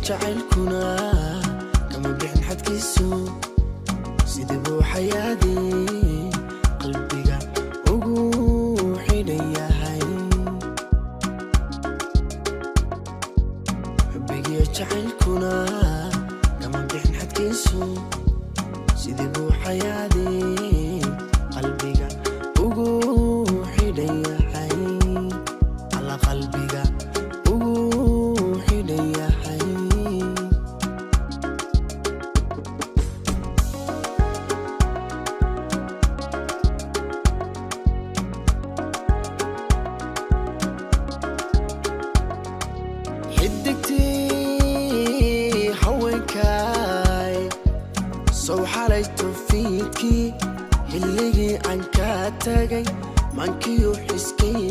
Jacaylkuna kama bixin xadkiisu, sidii buu xayaadii qalbiga ugu xidhan yahay. Xubbigiyo jacaylkuna kama bixin xadkiisu, sidii buu xayaadii qalbiga ugu xidhan yahay, alla qalbiga ugu xidhan yahay. Xidigtii haweenkaay sow xalay tofiidkii, xilligii aan kaa tagay, maankiyo xiskayga.